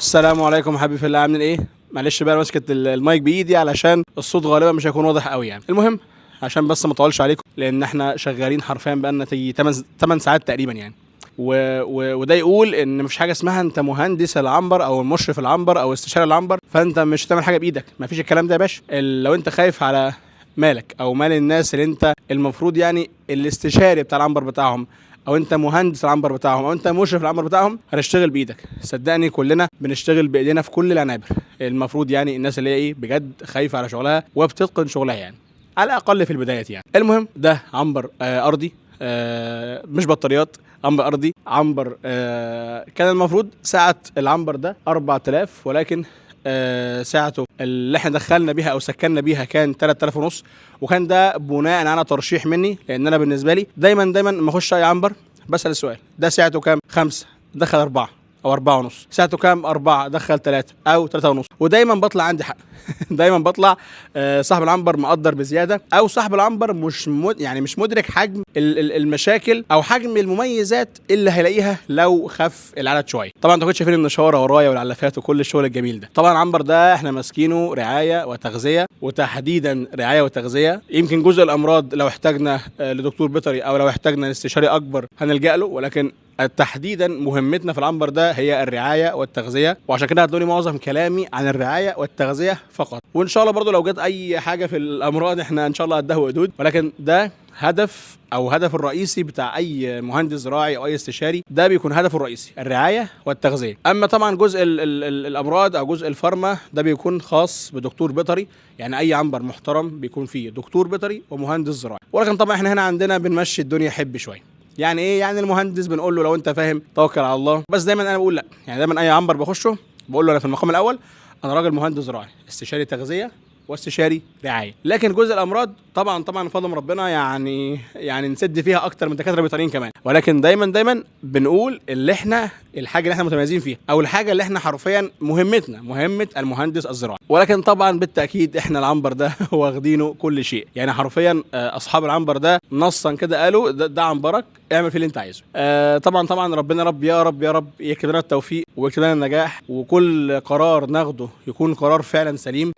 السلام عليكم حبيبي في الله، عاملين ايه؟ معلش بقى انا ماسكه المايك بايدي علشان الصوت غالبا مش هيكون واضح قوي يعني. المهم عشان بس ما اطولش عليكم، لان احنا شغالين حرفيا بقالنا تيجي 8 ساعات تقريبا يعني. وده يقول ان مفيش حاجة اسمها انت مهندس العنبر او المشرف العنبر او استشاري العنبر فانت مش هتعمل حاجة بايدك، مفيش الكلام ده يا باشا. لو انت خايف على مالك او مال الناس اللي انت المفروض يعني الاستشاري بتاع العنبر بتاعهم، او انت مهندس العنبر بتاعهم، او انت مشرف العنبر بتاعهم، هتشتغل بايدك. صدقني كلنا بنشتغل بايدينا في كل العنابر. المفروض يعني الناس اللي هي ايه بجد خايفة على شغلها وبتتقن شغلها يعني، على الاقل في البدايات يعني. المهم ده عنبر ارضي، مش بطاريات، عنبر ارضي. عنبر كان المفروض ساعة العنبر ده 4000، ولكن ساعته اللي احنا دخلنا بيها او سكننا بيها كان 3000 ونص، وكان ده بناء على ترشيح مني، لان انا بالنسبة لي دايما دايما لما اخش اي عنبر بسال السؤال ده ساعته كام؟ 5، دخل 4 او 4 ونص. ساعته كام؟ 4، دخل 3 او 3 ونص. ودايما بطلع عندي حق. دايما بطلع صاحب العنبر مقدر بزيادة، او صاحب العنبر مش يعني مش مدرك حجم المشاكل او حجم المميزات اللي هيلاقيها لو خف العدد شوية. طبعا انتوا كنتوا شايفين النشاره ورايا والعلافات وكل الشغل الجميل ده. طبعا العنبر ده احنا ماسكينه رعاية وتغذية، وتحديدا رعاية وتغذية. يمكن جزء الامراض لو احتاجنا لدكتور بيطري او لو احتاجنا لاستشاري اكبر هنلجأ له، ولكن تحديدا مهمتنا في العنبر ده هي الرعاية والتغذيه، وعشان كده هتلاقوني معظم كلامي عن الرعاية والتغذيه فقط. وان شاء الله برضو لو جت اي حاجة في الامراض احنا ان شاء الله قدها وقدود، ولكن ده هدف او هدف الرئيسي بتاع اي مهندس زراعي او اي استشاري، ده بيكون هدفه الرئيسي الرعاية والتغذيه. اما طبعا جزء ال ال ال الامراض او جزء الفارما ده بيكون خاص بدكتور بيطري، يعني اي عنبر محترم بيكون فيه دكتور بيطري ومهندس زراعي. ولكن طبعا احنا هنا عندنا بنمشي الدنيا حب شوية. يعني ايه؟ يعني المهندس بنقول له لو انت فاهم توكل على الله، بس دايما انا بقول لا، يعني دايما اي عنبر بخشه بقول له انا في المقام الاول انا راجل مهندس زراعي، استشاري تغذية واستشاري رعاية. لكن جزء الامراض طبعا طبعا بفضل ربنا يعني نسد فيها اكتر من دكاترة بيطريين كمان، ولكن دايما دايما بنقول اللي احنا الحاجة اللي احنا متميزين فيها او الحاجة اللي احنا حرفيا مهمتنا مهمة المهندس الزراعي. ولكن طبعا بالتاكيد احنا العنبر ده واخدينه كل شيء، يعني حرفيا اصحاب العنبر ده نصا كده قالوا ده عنبرك، اعمل فيه اللي انت عايزه. طبعا طبعا ربنا رب يا رب يا رب يكتب لنا التوفيق ويكتب لنا النجاح، وكل قرار ناخده يكون قرار فعلا سليم.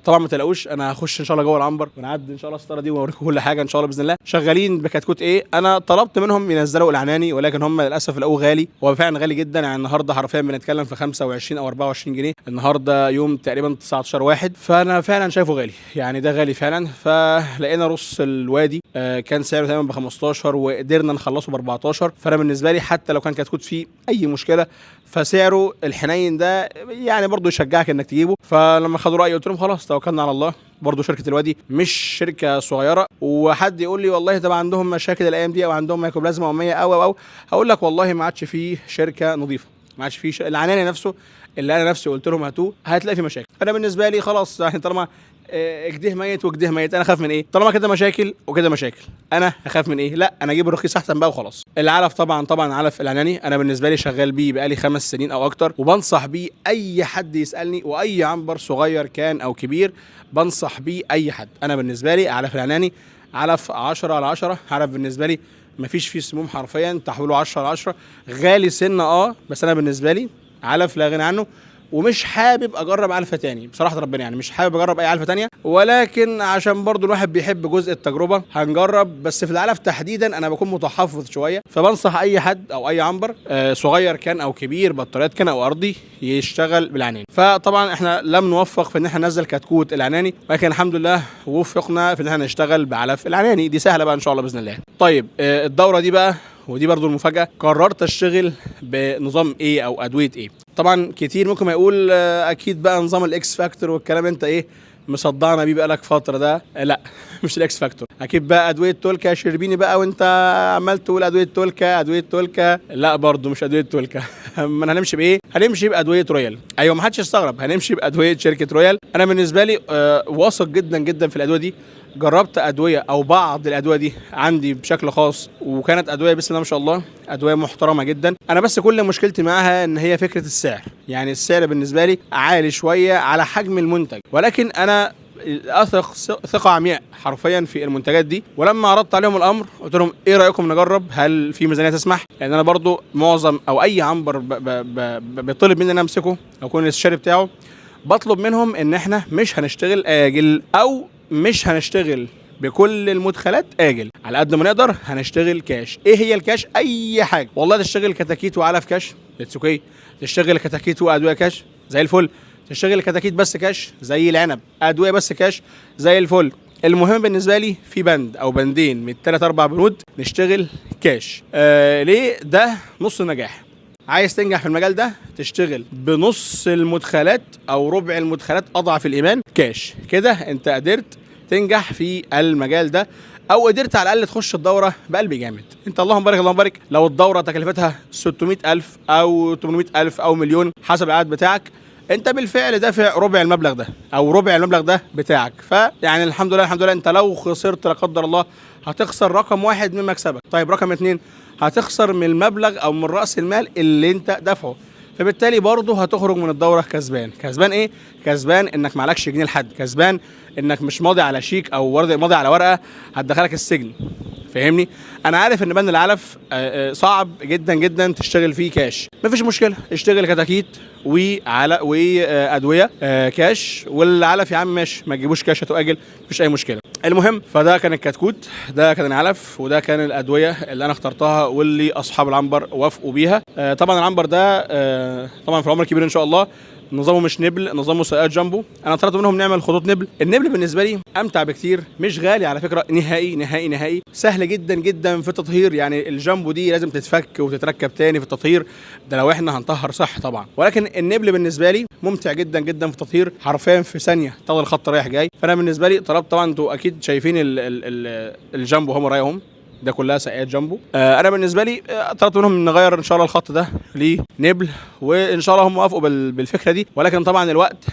طبعا ما تقلقوش، انا هخش ان شاء الله جوه العنبر ونعدي ان شاء الله الستارة دي واوريكم كل حاجة ان شاء الله باذن الله. شغالين بكتكوت ايه، انا طلبت منهم ينزلوا العناني، ولكن هم للاسف لقوه غالي، هو فعلا غالي جدا. يعني النهارده حرفيا بنتكلم في 25 او 24 جنيه، النهارده يوم تقريبا 19/1، فانا فعلا شايفه غالي، يعني ده غالي فعلا. فلقينا رص الوادي كان سعره تقريبا ب 15 وقدرنا نخلصه ب 14. فانا بالنسبة لي حتى لو كان كتكوت فيه اي مشكلة فسعره الحنين ده يعني برضه يشجعك انك تجيبه. فلما خدوا رايي قلت لهم خلاص توكلنا على الله. برضه شركة الوادي مش شركة صغيرة، وحد يقول لي والله طب عندهم مشاكل الايام دي او عندهم ميكوبلازما امية او او او، هقول لك والله ما عادش فيه شركة نظيفة، ما عادش فيه العناني نفسه اللي انا نفسي قلت لهم هاتوه هتلاقي فيه مشاكل. فانا بالنسبة لي خلاص، يعني طالما اجديه ميت وجديه ميت، انا خاف من ايه؟ طالما كده مشاكل وكده مشاكل، انا هخاف من ايه؟ لا انا اجيب الرخيص احسن بقى وخلاص. العلف طبعا طبعا علف العناني انا بالنسبة لي شغال بيه بقالي 5 سنين او اكتر، وبنصح بيه اي حد يسالني، واي عنبر صغير كان او كبير بنصح بيه اي حد. انا بالنسبة لي علف العناني علف 10 على 10، علف بالنسبة لي مفيش فيه سموم حرفيا، تحويله 10 على 10، غالي سنة بس انا بالنسبة لي علف لا غنى عنه، ومش حابب اجرب علفه تاني بصراحة ربنا، يعني مش حابب اجرب اي علفه تانية، ولكن عشان برضو الواحد بيحب جزء التجربة هنجرب. بس في العلف تحديدا انا بكون متحفظ شوية، فبنصح اي حد او اي عنبر صغير كان او كبير، بطاريات كان او ارضي، يشتغل بالعناني. فطبعا احنا لم نوفق في ان احنا ننزل كتكوت العناني، ولكن الحمد لله وفقنا في ان احنا نشتغل بعلف العناني، دي سهلة بقى ان شاء الله باذن الله. طيب الدورة دي بقى، ودي برضو المفاجأة، قررت اشتغل بنظام ايه او ادوية ايه. طبعا كتير ممكن ما يقول اكيد بقى نظام ال X Factor والكلام انت ايه مصدعنا بيه بقالك فترة ده، لا مش ال X Factor، اكيد بقى ادوية تولكا شربيني بقى وانت عمال تقول ادوية تولكا ادوية تولكا، لا برضو مش ادوية تولكا. ما هنمشي بايه؟ هنمشي بادويه رويال. ايوه ما حدش يستغرب، هنمشي بادويه شركة رويال. انا بالنسبة لي واثق جدا جدا في الادوية دي، جربت ادوية او بعض الادوية دي عندي بشكل خاص، وكانت ادوية بسم الله ما شاء الله ادوية محترمه جدا. انا بس كل مشكلتي معاها ان هي فكرة السعر، يعني السعر بالنسبة لي عالي شوية على حجم المنتج، ولكن انا اثق ثقة عمياء حرفيا في المنتجات دي. ولما عرضت عليهم الامر قلت لهم ايه رايكم نجرب، هل في ميزانية تسمح؟ لان انا برضو معظم او اي عنبر بيطلب مني ان انا امسكه او اكون الاستشاري بتاعه، بطلب منهم ان احنا مش هنشتغل اجل او مش هنشتغل بكل المدخلات اجل، على قد ما نقدر هنشتغل كاش. ايه هي الكاش؟ اي حاجة والله، تشتغل كتاكيت وعلف cash it's okay، تشتغل كتاكيت وادوية كاش زي الفل، تشتغل كتاكيت بس كاش زي العنب، ادوية بس كاش زي الفل. المهم بالنسبة لي في بند او بندين من 3 4 بنود نشتغل كاش. ليه؟ ده نص النجاح. عايز تنجح في المجال ده تشتغل بنص المدخلات او ربع المدخلات اضعف الايمان كاش، كده انت قدرت تنجح في المجال ده، او قدرت على الاقل تخش الدورة بقلب جامد. انت اللهم بارك اللهم بارك، لو الدورة تكلفتها 600,000 او 800,000 او مليون حسب العدد بتاعك، انت بالفعل دافع ربع المبلغ ده او ربع المبلغ ده بتاعك. فيعني الحمد لله الحمد لله، انت لو خسرت لا قدر الله هتخسر رقم واحد من مكسبك. طيب رقم 2 هتخسر من المبلغ او من راس المال اللي انت دافعه، فبالتالي برضه هتخرج من الدورة كسبان. كسبان ايه؟ كسبان انك معلكش جنيه لحد، كسبان انك مش ماضي على شيك او ماضي على ورقة هتدخلك السجن. فاهمني؟ انا عارف ان بند العلف صعب جدا جدا تشتغل فيه كاش، مفيش مشكلة، اشتغل كتاكيت وعلى وادوية كاش، والعلف يا عم ماشي ما تجيبوش كاش هتؤجل، مفيش اي مشكلة. المهم فده كان الكتكوت، ده كان العلف، وده كان الادوية اللي انا اخترتها واللي اصحاب العنبر وافقوا بيها. طبعا العنبر ده طبعا في العمر الكبير ان شاء الله نظامه مش نبل، نظامه سقايات جامبو. انا طلبت منهم نعمل خطوط نبل. النبل بالنسبة لي امتع بكتير، مش غالي على فكرة نهائي نهائي نهائي، سهل جدا جدا في التطهير. يعني الجامبو دي لازم تتفك وتتركب تاني في التطهير ده لو احنا هنطهر صح طبعا، ولكن النبل بالنسبة لي ممتع جدا جدا في التطهير، حرفيا في ثانية تاخد الخط رايح جاي. فانا بالنسبة لي طلبت، طبعا انتوا اكيد شايفين الجامبو هم رايهم ده كلها سقايات جامبو. انا بالنسبة لي طلبت منهم نغير ان شاء الله الخط ده لنبل، وان شاء الله هم وافقوا بالفكرة دي، ولكن طبعا الوقت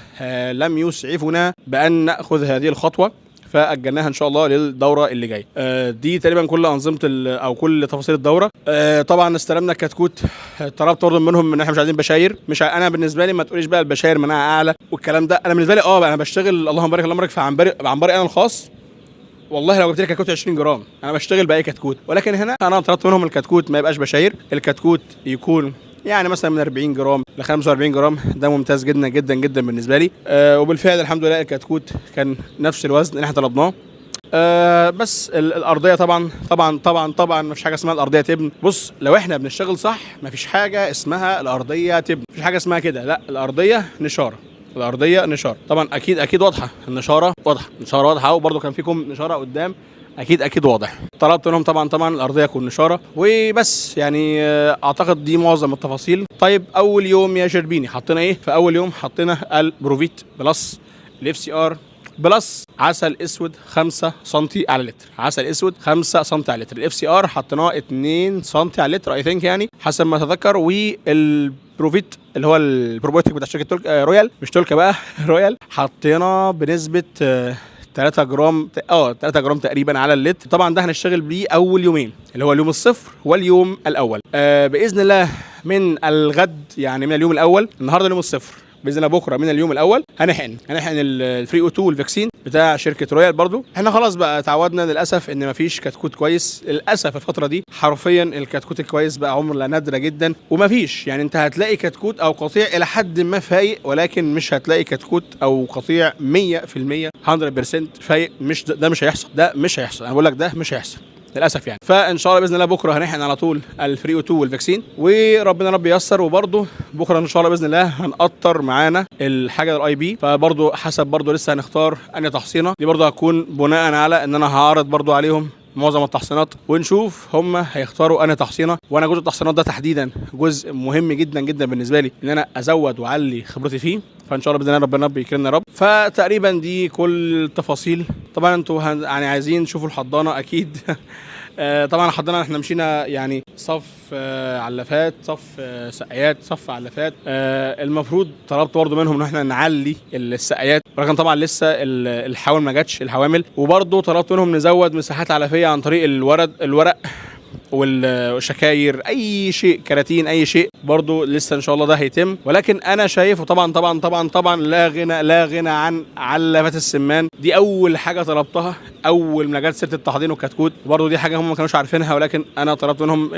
لم يسعفنا بان ناخذ هذه الخطوة، فاجلناها ان شاء الله للدورة اللي جاية. دي تقريبا كل انظمة او كل تفاصيل الدورة. طبعا استلمنا الكتكوت، طلبت برضه منهم ان احنا مش عايزين بشاير، مش انا بالنسبة لي ما تقوليش بقى البشاير مناعة اعلى والكلام ده. انا بالنسبة لي انا بشتغل اللهم بارك اللهم بارك في عنبري انا الخاص، والله لو جبت لي كتكوت 20 جرام انا بشتغل باي كتكوت، ولكن هنا انا طلبت منهم الكتكوت ما يبقاش بشاير، الكتكوت يكون يعني مثلا من 40 جرام ل 45 جرام، ده ممتاز جدا جدا جدا بالنسبة لي. وبالفعل الحمد لله الكتكوت كان نفس الوزن اللي احنا طلبناه. بس الارضية طبعا طبعا طبعا طبعا ما فيش حاجة اسمها الارضية تبن. بص لو احنا بنشتغل صح ما فيش حاجة اسمها الارضية تبن، مفيش حاجة اسمها كده، لا الارضية نشاره، الارضية نشاره طبعا اكيد اكيد واضحة النشاره، واضحة النشاره واضحة، وبرده كان فيكم نشاره قدام اكيد اكيد واضح. طلبت منهم طبعا طبعا الارضية تكون نشاره وبس. يعني اعتقد دي معظم التفاصيل. طيب اول يوم يا شربيني حطينا ايه؟ في اول يوم حطينا البروفيت plus ال FCR plus عسل اسود 5 سم على لتر، عسل اسود 5 سم على لتر. ال FCR حطيناه 2 سم على لتر I think يعني حسب ما اتذكر. والبروفيت اللي هو البروبيوتيك بتاع شركة تولكا رويال، مش تولكا بقى رويال، حطينا بنسبة 3 جرام 3 جرام تقريبا على اللتر. طبعا ده هنشتغل بيه اول يومين اللي هو اليوم الصفر واليوم الاول. باذن الله من الغد يعني من اليوم الاول، النهارده اليوم الصفر، باذن الله بكره من اليوم الاول هنحقن ال Free O2 وال vaccine بتاع شركة رويال. برضو احنا خلاص بقى تعودنا للاسف ان مفيش كتكوت كويس للاسف الفترة دي، حرفيا الكتكوت الكويس بقى عمله نادرة جدا ومفيش. يعني انت هتلاقي كتكوت او قطيع الى حد ما فايق، ولكن مش هتلاقي كتكوت او قطيع 100% 100% فايق، مش ده مش هيحصل، ده مش هيحصل، انا بقول لك ده مش هيحصل للاسف يعني. فان شاء الله باذن الله بكره هنحقن على طول ال Free O2 وال vaccine، وربنا رب ييسر. وبرده بكره ان شاء الله باذن الله هنقطر معانا الحاجة ال IB، فبرده حسب برده لسه هنختار انهي تحصينه دي، برده هتكون بناء على ان انا هعرض برده عليهم معظم التحصينات ونشوف هم هيختاروا انهي تحصينه. وانا جزء التحصينات ده تحديدا جزء مهم جدا جدا بالنسبة لي ان انا ازود واعلي خبرتي فيه، فان شاء الله باذن الله ربنا بيكرمنا يا رب. فتقريبا دي كل التفاصيل. طبعا انتوا يعني عايزين تشوفوا الحضانة اكيد. طبعا الحضانة احنا مشينا يعني صف علافات، صف سقايات، صف علافات. المفروض طلبت برضه منهم ان احنا نعلي السقايات، ولكن طبعا لسه الحوامل ما جاتش الحوامل. وبرضه طلبت منهم نزود مساحات علفيه عن طريق الورق والشكاير، اي شيء، كراتين، اي شيء برضو لسه ان شاء الله ده هيتم. ولكن انا شايف، وطبعا طبعا طبعا طبعا لا غنى عن علافات السمان. دي اول حاجة طلبتها اول ما جت سيره التحضين والكتكوت، وبرضو دي حاجة هم ما كانوش عارفينها، ولكن انا طلبت منهم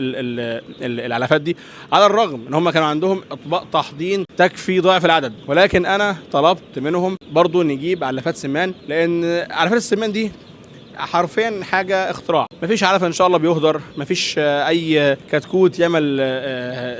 العلافات دي، على الرغم ان هم كانوا عندهم اطباق تحضين تكفي ضعف العدد، ولكن انا طلبت منهم برضو نجيب علافات سمان، لان علافات السمان دي حرفيا حاجة اختراع. مفيش علف ان شاء الله بيهدر، مفيش اي كتكوت يعمل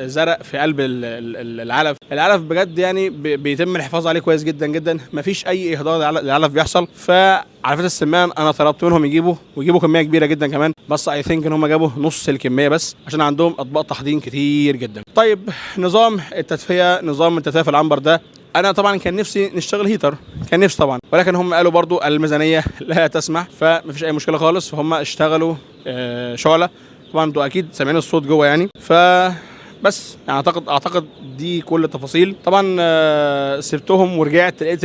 زرق في قلب العلف. العلف بجد يعني بيتم الحفاظ عليه كويس جدا جدا، مفيش اي اهدار للعلف بيحصل. فعلفات السمان انا طلبت منهم يجيبوا، ويجيبوا كمية كبيرة جدا كمان، بس I think ان هم جابوا نص الكمية بس عشان عندهم اطباق تحضين كتير جدا. طيب نظام التدفئه في العنبر ده، انا طبعا كان نفسي نشتغل heater، كان نفسي طبعا، ولكن هم قالوا برضو الميزانية لا تسمح، فمفيش اي مشكلة خالص. فهم اشتغلوا شعله، طبعا انتوا اكيد سامعين الصوت جوه يعني. ف بس يعني اعتقد دي كل التفاصيل. طبعا سبتهم ورجعت لقيت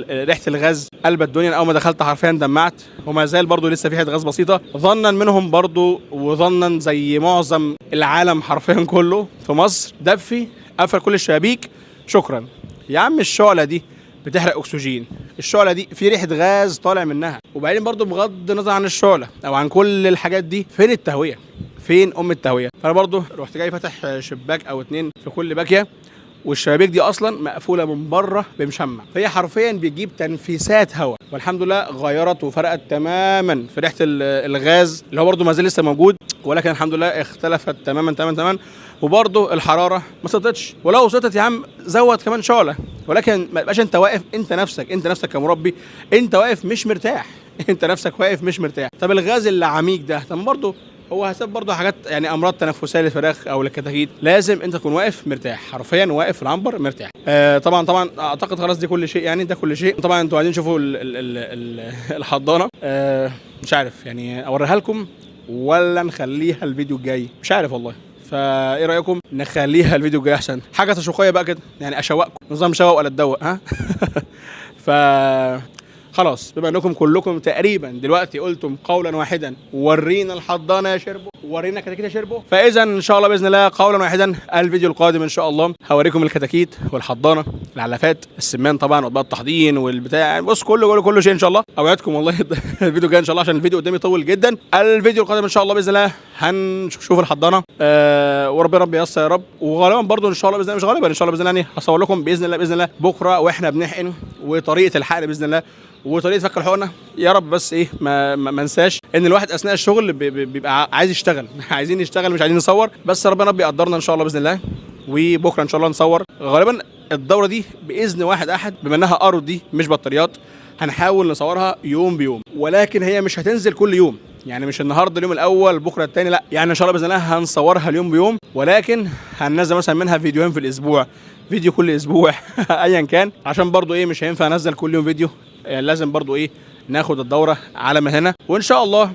ريحه الغاز قلب الدنيا. اول ما دخلت حرفيا دمعت، وما زال برضو لسه في ريحه غاز بسيطة، ظنا منهم برضو وظنا زي معظم العالم حرفيا كله في مصر، دفي قفل كل الشبابيك، شكرا يا عم. الشعلة دي بتحرق اكسجين، الشعلة دي في ريحه غاز طالع منها. وبعدين برضو بغض النظر عن الشعلة او عن كل الحاجات دي، فين التهويه؟ فين ام التهويه؟ فانا برضو رحت جاي فاتح شباك او 2 في كل باكية، والشبابيك دي اصلا مقفولة من بره بمشمع، فهي حرفيا بتجيب تنفيسات هواء، والحمد لله غيرت وفرقت تماما في ريحه الغاز اللي هو برضو ما زال لسه موجود، ولكن الحمد لله اختلفت تماما تماما تماما. وبرضو الحرارة ما سقطتش، ولو سقطت يا عم زود كمان شعله، ولكن ما تبقاش انت واقف، انت نفسك كمربي انت واقف مش مرتاح، انت نفسك واقف مش مرتاح. طب الغاز اللي عميق ده، طب برضو هو هسبب برضه حاجات يعني امراض تنفسية للفراخ او للكتاكيت. لازم انت تكون واقف مرتاح، حرفيا واقف في العنبر مرتاح. طبعا اعتقد خلاص دي كل شيء يعني، ده كل شيء. طبعا انتوا عايزين تشوفوا الحضانة، مش عارف يعني اوريها لكم ولا نخليها الفيديو الجاي، مش عارف والله. فايه رايكم نخليها الفيديو الجاي احسن؟ حاجة تشويقيه بقى كده يعني، اشوقكم، نظام شوق ولا تدوق، ها؟ ف خلاص بما انكم كلكم تقريبا دلوقتي قلتم قولا واحدا ورينا الحضانة يا شربو، ورينا كتاكيت يا شربو، فاذا ان شاء الله باذن الله قولا واحدا الفيديو القادم ان شاء الله هوريكم الكتاكيت والحضانه، العلافات، السمان طبعا، واطباق التحضين والبتاع، بص كله شيء ان شاء الله. اوعدكم والله الفيديو الجاي ان شاء الله، عشان الفيديو قدامي طول جدا. الفيديو القادم ان شاء الله باذن الله هنشوف الحضانة، وربنا رب ييسر يا رب. وغالبا برضو ان شاء الله باذن الله، مش غالبا ان شاء الله باذن الله يعني هصور لكم باذن الله باذن الله بكره واحنا بنحقن، وطريقه الحقن باذن الله، وطريقه فك الحقنة يا رب. بس ايه ما انساش ان الواحد اثناء الشغل بيبقى عايز يشتغل، عايزين نشتغل مش عايزين نصور، بس ربنا رب يقدرنا ان شاء الله باذن الله. وبكره ان شاء الله نصور غالبا الدورة دي باذن واحد احد، بما انها ارضي مش بطاريات هنحاول نصورها يوم بيوم، ولكن هي مش هتنزل كل يوم، يعني مش النهارده اليوم الاول بكره الثاني، لا، يعني ان شاء الله باذن الله هنصورها اليوم بيوم، ولكن هننزل مثلا منها فيديوهين في الاسبوع، فيديو كل اسبوع ايا كان، عشان برضو ايه مش هينفع انزل كل يوم فيديو، لازم برضو ايه ناخد الدورة على ما هنا، وان شاء الله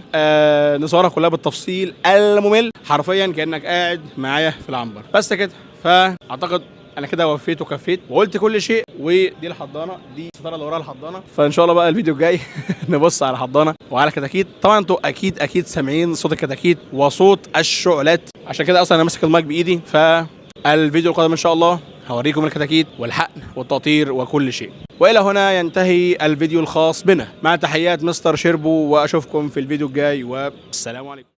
نصورها كلها بالتفصيل الممل، حرفيا كانك قاعد معايا في العنبر. بس كده، فاعتقد انا كده وفيت وكفيت وقلت كل شيء. ودي الحضانة، دي الستارة اللي وراها الحضانة، فان شاء الله بقى الفيديو الجاي نبص على الحضانة وعلى كتاكيت. طبعا انتوا اكيد اكيد سامعين صوت الكتاكيت وصوت الشعلات، عشان كده اصلا انا ماسك المايك بايدي. فالفيديو القادم ان شاء الله هوريكم الكتاكيت والحقن والتقطير وكل شيء. والى هنا ينتهي الفيديو الخاص بنا، مع تحيات مستر شربو، واشوفكم في الفيديو الجاي، والسلام عليكم.